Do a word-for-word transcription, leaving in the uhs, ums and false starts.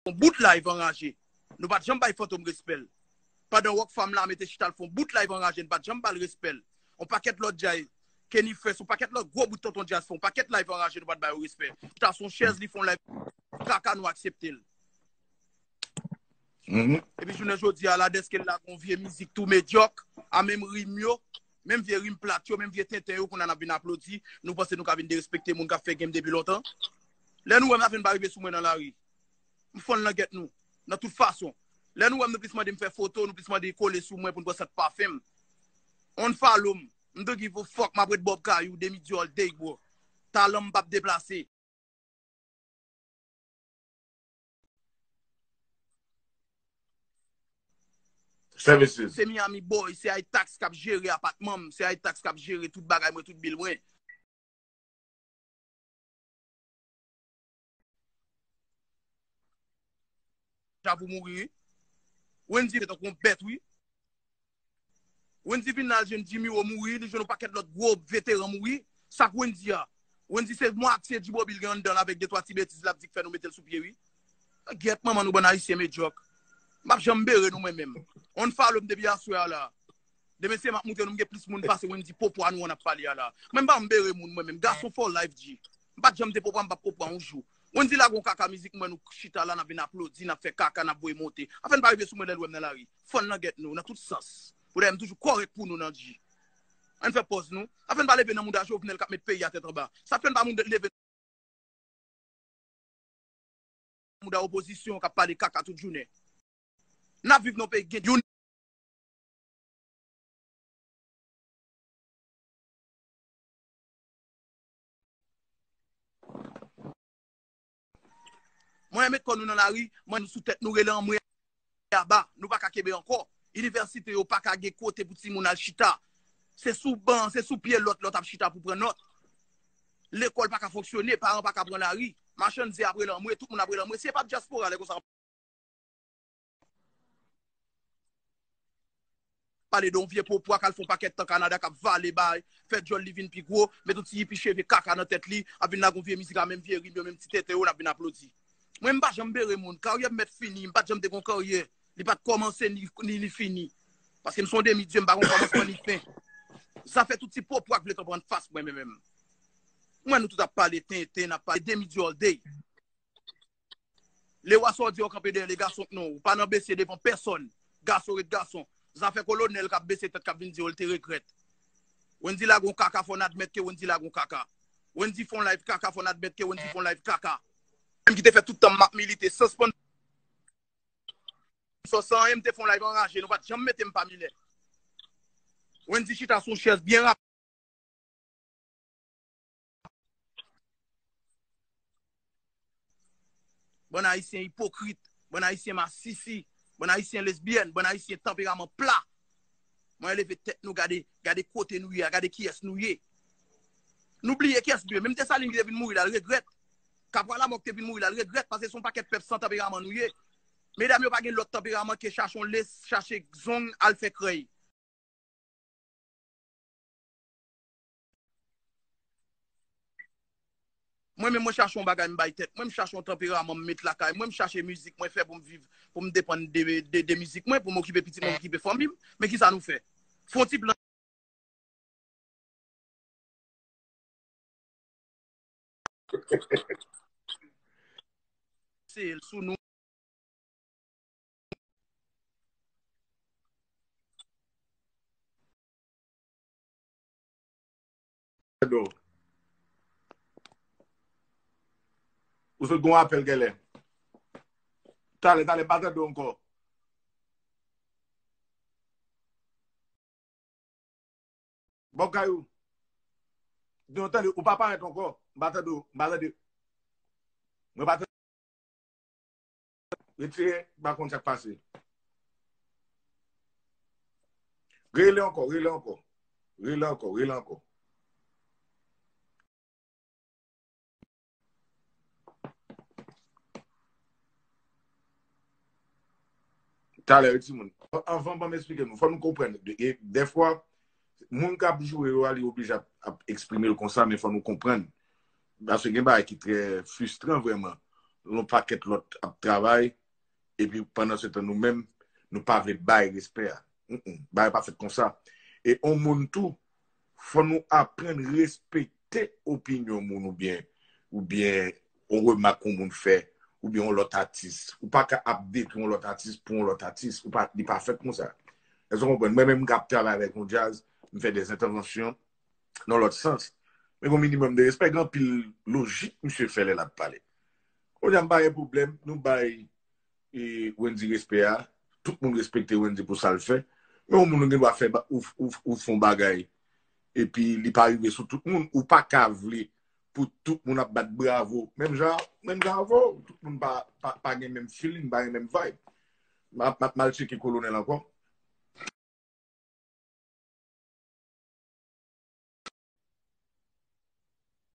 Yon bout live anraje. Nou pa t janm bay Fantom respè l. Pandan Rockfam la mete chita l fè yon bout live anraje, nou pa t janm ba l respè l. Yon pakèt lòt djay, Kenny Fresh, yon pakèt lòt gwo bout tonton djaz fè yon pakèt live anraje, nou pa t ba yo respè. Chita sou yon chèz, li fè yon live kaka, nou aksepte l. Epi jounen jodi a la, dèske l lage yon vye mizik tou medyòk, a menm rim yo, menm vye rim plat yo, menm vye tenten yo, kounye a n ap vin aplodi, nou panse nou ka vin derespekte moun k ap fè game depi lontan? Lè nou wè m, sa fè n pa rive sou mwen nan lari. M fann langèt nou, nan tout fason. Lè nou wè m, nou plis mande m fè foto, nou plis mande kole sou mwen pou n pran sant pafen m. Unfollow m. M don't give a fuck, m ap ret bò kay ou, Demi Dior all day, bro. Talan m p ap deplase. Services. Se Miami boy, se Itax k ap jere apatman m, se Itax k ap jere tout bagay mwen, tout bil mwen. Deja pou mouri, wi. Wendy se tankou yon bèt, wi. Wendy vin la, l jwenn Jimmy Wo mouri, li jwenn yon pakèt lòt gwo veteran mouri. Sa k Wendy a? Wendy se mwa ak se Djibobil gen anndan l avèk de twa ti betiz l ap di k fè nou mete l sou pye, wi. Gyèt manman nou bann Ayisyen medyòk. M p ap janm bere nou mwen menm. Unfollow m depi aswè a la. Demen se m ap montre nou m gen plis moun pase Wendy Popo a nou an ap pale a la. Mwen m pa janm bere moun mwen menm. Gason fò live G. M pa t janm te Popo a, m p ap Popo a yon jou. Wendy lage yon kaka mizik mwen nou chita la n ap vin aplodi, n ap fè kaka, n ap voye monte. Afè n pa rive sou mwen lè l wè m nan lari. Fann langèt nou, nan tout sans. Pou dayè m toujou kòrèk pou nou nan G. Ann fè pòz nou. Afè n pa leve nan mouda Jovenel k ap met peyi a tèt anba. Sa fè n pa moun leve mouda opozisyon k ap pale kaka tout jounen. N ap viv nan peyi gen youn. Mwen met kò nou nan lari, mwen nou sou tèt nou rele anmwe aba, nou pa ka kenbe ankò. Inivèsite yo pa ka gen kote pou timoun al chita. Se sou ban, se sou pye lòt, lòt ap chita pou pran nòt. Lekòl pa ka fonksyone, paran pa ka pran lari. Machann ze ap rele anmwe, tout moun ap rele anmwe. Si e pa t dyaspora, lè konsa pale de yon vye popwa k al fè yon pakèt tan Kanada k ap vale bay, fè djòl li vin pi gwo, met yon ti yipi cheve kaka nan tèt li, ap vin lage yon vye mizik a menm vye rim yo, menm ti tenten yo, n ap vin aplodi. Mwen, m pa janm bere moun. Karyè m mèt fini. M pa t janm te gon karyè. Li pa t kòmanse ni, ni li fini. Paske m se yon demi dye, m pa gon kòmansman ni fen. Zafè tout ti popwa k vle kanpe annfas mwen menm. Mwen, nou tout ap pale tenten, n ap pale demi dye all day. Lewa sa w di yo kanpe dèyè le gason k non, ou pa nan bese devan pèsòn. Gason ret gason. Zafè kolonèl k ap bese tèt k ap vin di yo l te regrèt. Wendy lage yon kaka, fò n admèt ke Wendy lage yon kaka. Wendy fè yon live kaka, fò n admèt ke Wendy fè yon live kaka. Mwen ki te fè tout tan m ap milite san sponsò, san anyen, m te fè yon live anraje, nou pa t janm mete m pami lè. Wendy chita sou yon chèz byen rapid. Bann Ayisyen ipokrit, bann Ayisyen masisi, bann Ayisyen lesbyèn, bann Ayisyen tanperaman pla. Mwen leve tèt nou gade, gade kote nou ye a, gade kiyès nou ye. Nou bliye kiyès nou ye. Menm Desalin ki te vin mouri la, l regrèt. Kapwa Lamò ki te vin mouri la, l regrèt paske se yon pakèt pèp san tanperaman nou ye. Medam yo pa gen lòt tanperaman ke chache yon les, chache zong, al fè krèy. Mwen menm, mwen chache yon bagay m bay tèt mwen, m chache yon tanperaman m met lakay mwen, m chache mizik mwen fè pou m viv, pou m depann de, de, de mizik mwen, pou m okipe pitit mwen, m okipe fanmi m. Men kisa nou fè? Fè yon ti plan. Se l sou nou. Ou sot gon apèl gèlè. Talè, talè, pa tande w ankò. Bòk Kayou. Non, tande, ou pa parèt ankò. M pa tande w, m pa tande. Mwen pa tande. Retire, m pa konn sa k pase. Rele ankò, rele ankò. Rele ankò, rele ankò. Talè, wi, timoun. Anvan, ban m esplike nou. Fò nou konprann. E, dèfwa, moun k ap joure yo a, li oblije ap, ap eksprime l konsa, men fò nou konprann. Paske gen bagay ki trè fristran, vrèman. yon pakèt lòt ap travay, epi pandan se tan nou menm, nou pa vle bay respè a. Mm-mm, bagay pa fèt konsa. E yon moun tou, fò nou aprann respekte opinyon moun oubyen oubyen yon remak yon moun fè, oubyen yon lòt atis. Ou pa ka ap detwi yon lòt atis pou yon lòt atis. Ou pa, li pa fèt konsa. Èske w konprann? Mwen menm, m ka ap travay avèk yon djaz, m fè de entèvansyon nan lòt sans. Men yon minimòm de respè, gen anpil lojik misye fè lè l ap pale. Kounye a m pa gen pwoblèm, nou bay e, Wendy respè a. Tout moun respekte Wendy pou sa l fè. Men yon moun ou gen dwa fè ba- ou, ou, ou fè yon bagay epi li pa rive sou tout moun, ou pa ka vle pou tout moun ap bat bravo. Menm jan, menm jan avè w, tout moun pa, pa, pa gen menm feeling, pa gen menm vibe. M ap, m ap mal tcheke Kolonèl ankò.